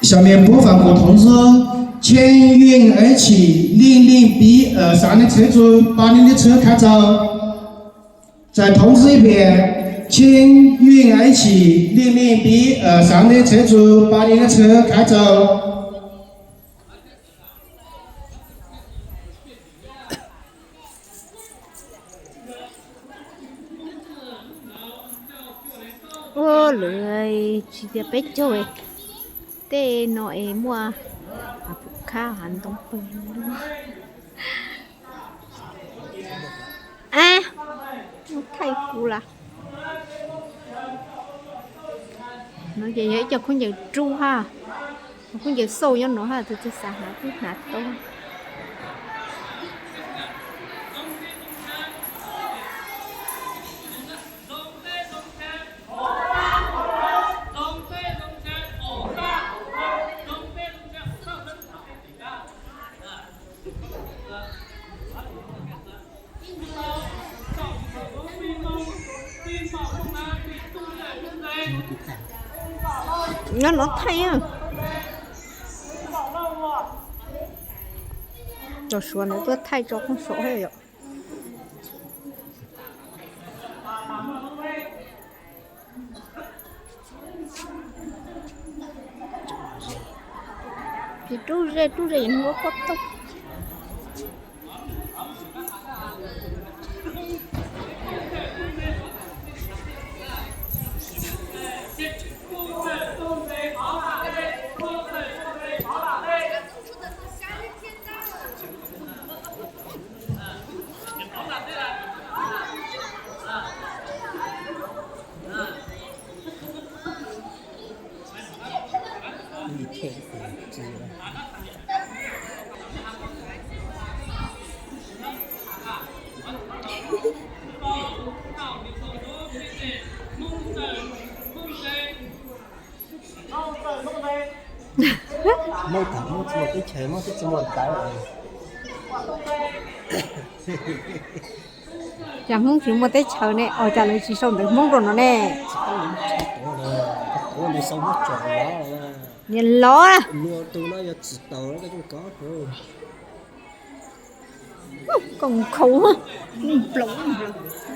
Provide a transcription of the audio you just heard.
下面播放个通知，请运安器零零B二三的车主把您的车开走。再通知一遍，请运安器零零B二三的车主把您的车开走。 Ua lawv tsis tias peb caug, tej no es muaj hav pum khab hav ntoo pawg lug. A, thaij kuv las. No ces yog ib co khaub ncaws rub ha, khaub ncaws xauj nyob no ha, tus twg xav hnav twb hnav tau. Nyob no thaij, cov Suav ntawd tuaj thaij tso qoob saum thiab yom. Ces rub ze rub ze ua pob tooj. Hmoob tag Hmoob tsis muaj teb chaws, Hmoob twb tsis muaj ntawv. Cas Hmoob tsis muaj teb chaws ne, ua cas lawv tsis sau ntawv Hmoob rau no ne? Niam lov, koom khaus nplaum nplaum.